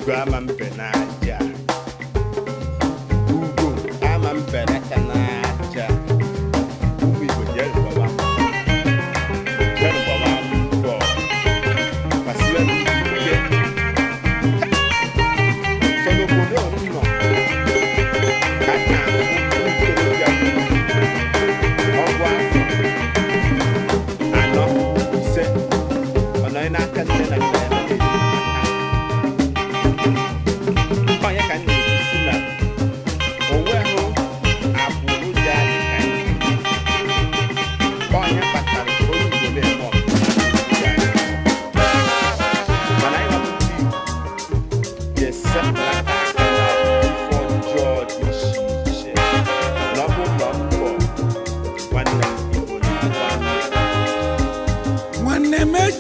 Ugo ama mbe n'aja. Ugo ama mbe n'aka n'aja. Ụmụ Igbo, jeenụ gbaba mbọ, jeenụ gbaba mbọ, gbasienụ ike. So n'obodo m nọ ka m na-afụ ndị ntorobịa ruru ọgụ afọ 4, 5, ọ nọghị n'aka nne na nna.